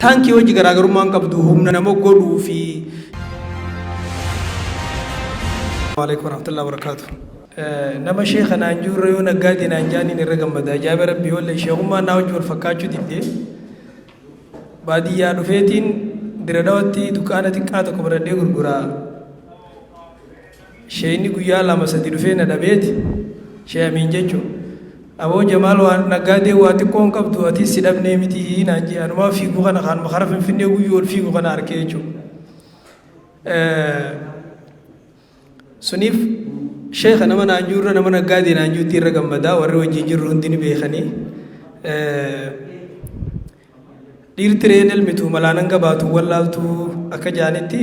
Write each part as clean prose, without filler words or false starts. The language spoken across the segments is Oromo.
Taankii wajji garaagarummaa hin qabdu humna nama godhuu fi. Waalaikum warahmatullahi wabarakatuh. Nama sheekha naan jiru yoo naggaadee naan jaaniin irra gammada. Ajaa'iba rabbii wallahi sheekummaan naa wajji wal fakkaachuu didde. Baadiyyaa dhufeetiin dira dhawatti dukkaana xiqqaa tokko banadhee gurguraa. Sheeyni guyyaa 2 3 dhufee na dhabeeti Shee Amiin jechuun Aboo Jamaal waan naggaadee waa xiqqoo hin qabdu atis si dhabnee miti naan jee anumaa fiigu kana kaanuma kara Finfinnee guyyuu ol fiigu kana arkee jechuun. Suniif sheekha nama naan jiru irra nama naggaadee naan jirutti irra gammadaa warri wajjin jirru hundi ni beekanii. Dhiirti re'een elmitu malaan hanga baatu wallaaltu akka jaanitti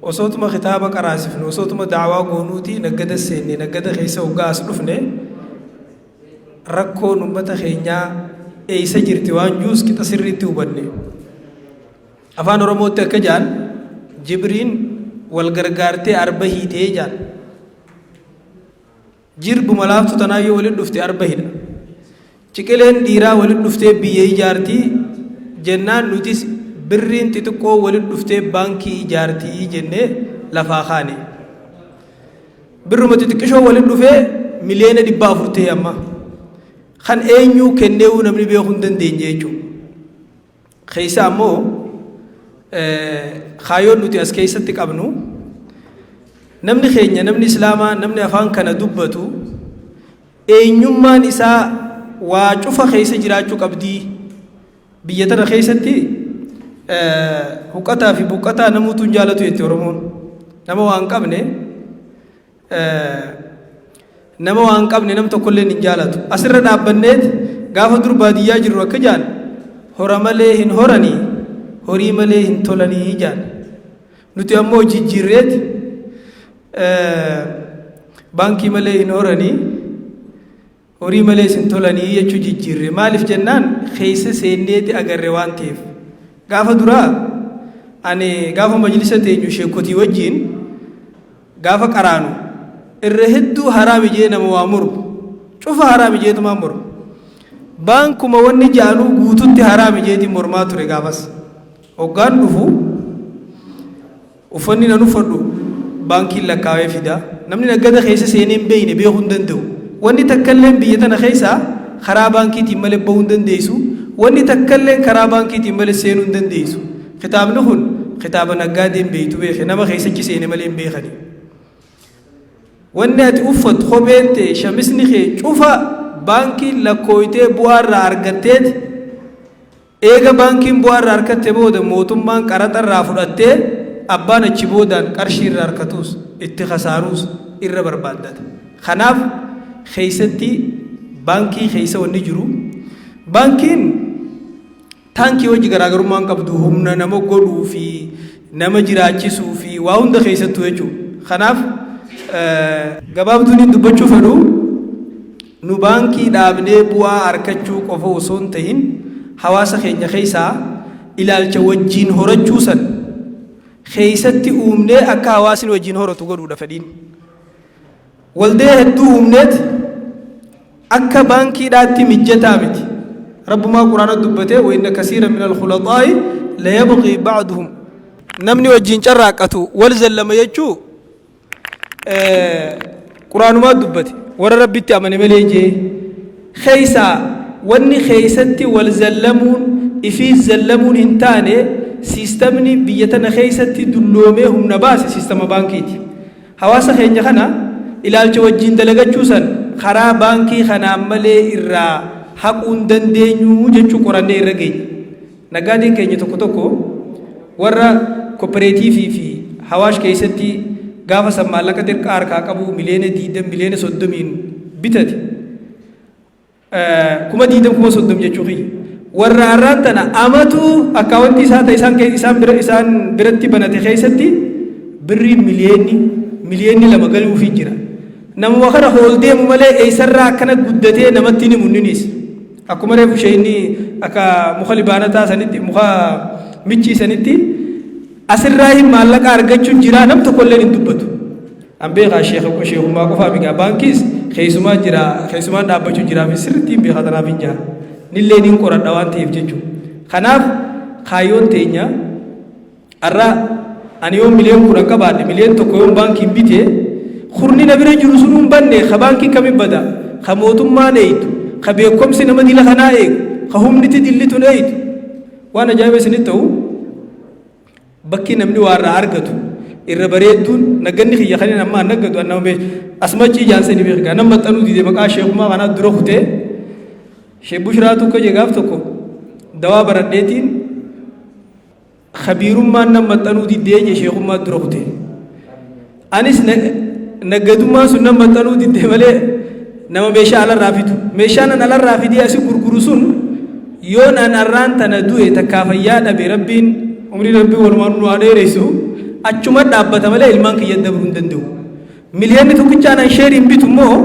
Osootuma kitaaba qaraasifnu, osootuma da'awaa goonuuti naggada seenne, naggada keessa hoggaa as dhufne rakkoon ummata keenyaa eeysa jirti waan juus qixa sirriitti hubanne. Afaan Oromootti akka jaan jibriin wal gargaartee arba hiitee jaan. Jirbuma laaftu tanaa yoo walitti dhufte arba hidha. Ciqileen dhiiraa walitti dhuftee biyya ijaarti jennaan nutis birriin xixiqqoo walitti dhuftee baankii ijaarti jennee lafaa kaane. Birruma xixiqqishoo walitti dhufee 400,000,000 ta'e amma. Kan eenyuu kenneewuu namni beekuu hin dandeenye jechuudha. Keessa ammoo kaayyoon nuti as keessatti qabnu namni keenya namni islaamaa namni afaan kana dubbatu eenyummaan isaa waa cufa keessa jiraachuu qabdii biyya tana keessatti huqqataa fi buqqataa namuutu hin jaalatu jetti Oromoon nama waan qabne Nama waan qabne nam tokkolleen hin jaalatu. Asirra dhaabbanneet gaafa dur baadiyyaa jirru akka jaan hora malee hin horanii horii malee hin tolanii jaan. Nuti ammoo jijjiirreet baankii malee hin horanii Horii malees hin tolanii jechuu jijjiirre. Maaliif jennaan keessa seenneeti agarre waan ta'eef. Gaafa duraa ani gaafa majlisa teenyu sheekotii wajjiin gaafa qaraanu irra hedduu haraami jee nama waa mormu. Cufa haraami jeetumaan mormu. Baankuma wanni ja'anuu guututti haraami jeetiin mormaa ture gaafas. Hoggaan dhufu Uffanni nan uffadhu baankiin lakkaawee fida. Namni naggada keessa seenee hin beekne beekuu hin danda'u. Wanni takkalleen biyya tana keessaa karaa baankiitiin malee bahuu hin dandeessu. Wanni takkalleen karaa baankiitiin malee seenuu hin dandeessu. Kitaabni kun kitaaba naggaadeen beektu beeke nama keessachi seene malee hin beekani. Wanni ati uffattu kopheen tee shamisni kee cufa baankiin lakkooytee bu'aa irraa argatteeti Eega baankiin bu'aa irraa arkatte booda mootummaan qaraxa irraa fudhattee abbaan achi boodaan qarshii irraa arkatuus itti khasaaruus irra barbaaddata. Kanaaf keessatti baankii keessa wanni jiru baankiin taankii wajji garaagarummaa hin qabdu humna nama godhuu fi nama jiraachisuu fi waa hunda keessattuu jechuudha. Kanaaf gabaabduun hin dubbachuu fedhu Nu baankii dhaabnee bu'aa arkachuu qofa osoo hin tahin hawaasa keenya keessaa ilaalcha wajjiin horachuu san keessatti uumnee akka hawaasni wajjiin horatu godhuudha fedhiin. Waldaya hedduu uumneet akka baankiidhaatti mijjataa miti. Rabbumaa Quraana dubbatee wa inna kasiira min al-khulaxaa'i layabghii ba'duhum. Namni wajjiin carraaqqatu wal zallama jechuu Quraanumaa dubbate warra Rabbitti amane malee jee keeysaa wanni keeysatti wal zallamuun ifii zallamuun hin taane siistamni biyya tana keeysatti dulloomee humna baase siistama baankiiti. Hawaasa keenya kana ilaalcha wajjiin dalagachuu san karaa baankii kanaan malee irraa haquu hin dandeenyu jechuu qorannee irra geenye. Naggaadeen keenya tokko tokko warra kopereetiivii fi Hawaash keessatti gaafa san maallaqa xiqqaa harkaa qabu 20,000,000 30,000,000 bitate. 20,000 30,000 jechuu kiyya. Warra har'aan tana amatu akkaawwantii isaa ta'e isaan isaan bira isaan biratti banate keessatti birrii 2,000,000 galuufii jira. Namuma kana hool deemu malee eessarraa akkana guddatee namatti hin himu inninis. Akkuma reefu sheeyni akka muka libaanataa sanitti muka michii sanitti asirraa hin maallaqa argachuun jiraa nam tokkolleen hin dubbatu. An beekaa sheekummaa qofaa migaa baankiis keessumaa jira keessumaan dhaabbachuu jiraa fi sirriitti hin beekaa tanaaf hin jaa. Nillee niin qoradha waan ta'eef jechuudha. Kanaaf kaayyoon teenya arra ani yoon miliyoon 10 qabaadhe, miliyoon 1 yoon baankiin bite, kurni na bira jiru sun hin banne. Ka baankii kami bada? Ka mootummaan eeytu, ka beekomsi nama dila kanaa eegu, ka humniti dillitun eeytu. Waan ajaa'iba isinitti ta'u, bakki namni waa irraa argatu irra bareedduun nagganni kiyya kan amma an naggadu an nama asmachii ijaansa ni beekaa nama maxxanuu dide maqaa sheekumaa kanaa dura kutee. Sheek Bushraa tokko je gaaf tokko dawaa baradheetiin kabiirummaan nama maxxanuu diddee je, sheekummaa dura kutee. Anis naggadummaan sun nama maxxanuu diddee malee nama meeshaa alarraa fidu, meeshaan an alarraa fidee asi gurguru sun yoon an arraan tana du'e takkaa fayyaa dhabe, Rabbiin umrii Rabbii walumaan nu haa dheeressu, achuma dhaabbata malee ilmaan kiyya dabruu hin danda'u. Miliyoonni tokkichaan an sheeriin bitu immoo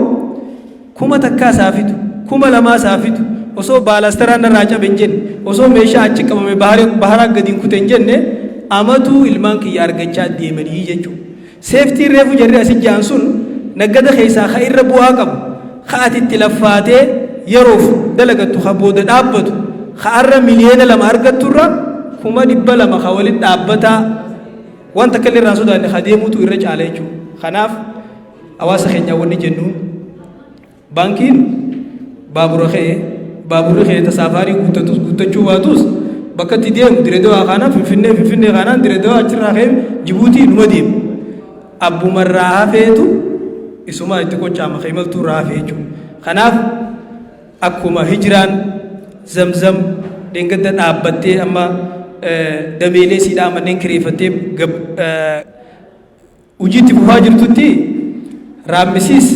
1000 isaa fidu, 2000 isaa fidu, osoo baalasteraan narraa cabe hin jenne, osoo meeshaa achi qabame baharaa gadi hin kute hin jenne, amatuu ilmaan kiyya argachaa deemanii jechuudha. Safety reefu jarri asi ja'an sun naggada keessaa ka irra bu'aa qabu, ka ati itti laffaatee yeroof dalagattu, ka booda dhaabbatu, ka arra miliyoona 2 argatturra 200,000 ka walitti dhaabbataa waan takka illee irraa sodaanne ka deemuutu irra caala jechuudha. Kanaaf hawaasa keenyaa wanni jennuun, baankiin baabura ka'ee, baaburri ka'ee tasaafaarii guuttatus guuttachuu baatus bakka itti deemu Diredawaa kaanaan Finfinnee, Finfinnee kaanaan Diredawaa, achirraa ka'ee Jibuutii numa deemu. Abbumarraa hafeetu isumaa itti qocaama ka imaltuu irraa hafee jechuudha. Kanaaf akkuma hijiraan Zamzam dheengadda dhaabbattee amma dameelee siidhaa manneen kireeffattee hojiitti fufaa jirtutti, Raammisiis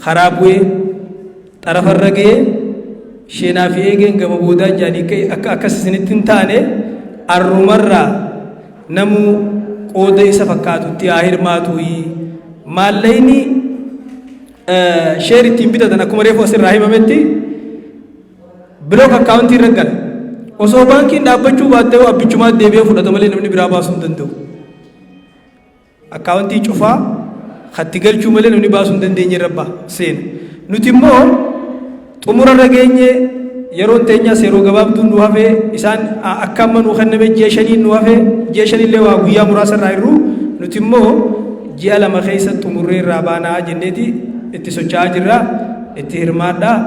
karaa bu'ee xarafarra ga'ee sheenaa fi eegeen gama boodaa jaanii akka akkas isinitti hin taane, arrumarraa namuu qooda isa fakkaatutti haa hirmaatu. Maallaqni share ittiin bitatan akkuma reefu asirraa himametti block akkaawuntii irra gala. Osoo baankiin dhaabbachuu baattee abbichumaa deebi'ee fudhata malee namni biraa baasuu hin danda'u. Akkaawuntii cufaa katti galchuu malee namni baasuu hin dandeenye irra ba'a seena. Nuti immoo xumura irra geenye, yeroon teenyas yeroo gabaabduun nu hafee, isaan akka amma nu kenname ji'a 5n nu hafee, ji'a 5illee waa guyyaa muraasa irraa hir'uu, nuti immoo ji'a 2 keessa xumurree irraa baanaa jenneeti itti socho'aa jirra. Itti hirmaadhaa.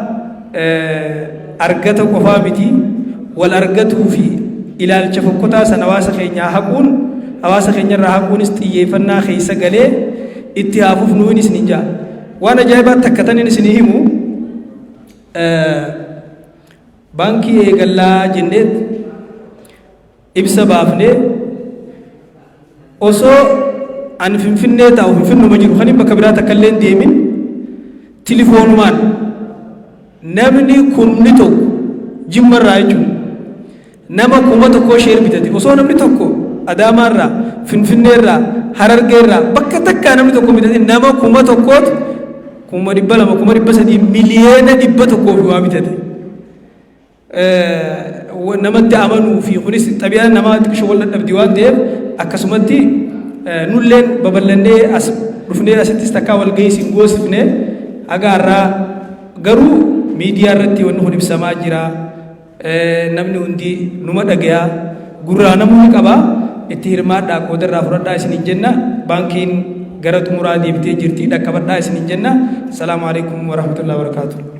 Argata qofaa miti, wal argatuu fi ilaalcha fokkotaa san hawaasa keenyaa haquun, hawaasa keenyarraa haquunis xiyyeeffannaa keessa galee itti haafuuf nuun isin jaa. Waan ajaa'ibaa takka tanin isin himu, baankii eegallaa jenneet ibsa baafnee, osoo an Finfinnee taa'u, Finfinnuma jiru kan bakka biraa takka illee hin deemin, tilifoonumaan namni 1,000 Jimmarraa jechuudha. Nama 1000 share bitate. Osoo namni tokko Adaamaarraa, Finfinneerraa, Harargeerraa bakka takkaa namni tokko bitate, nama 1000tu 200,000, 300,000, miliyoona 100 fi waa bitate. Namatti amanuu fi kunis xabi'aan namaa xiqqisho wal dadhabdi waan ta'eef, akkasumatti nulleen babal'annee as dhufnee asittis takkaa wal gahii sin goosifne haga har'aa. Garuu miidiyaa irratti wanni kun ibsamaa jira. Namni hundi numa dhagayaa, gurraa namni qaba. Itti hirmaadhaa, qoodarraa fudhadhaa isiniin jenna. Baankiin gara xumuraa deebitee jirti, dhaqqabadhaa isiniin jenna. Salaamu alaikum warahmatullahi wabarakaatuh.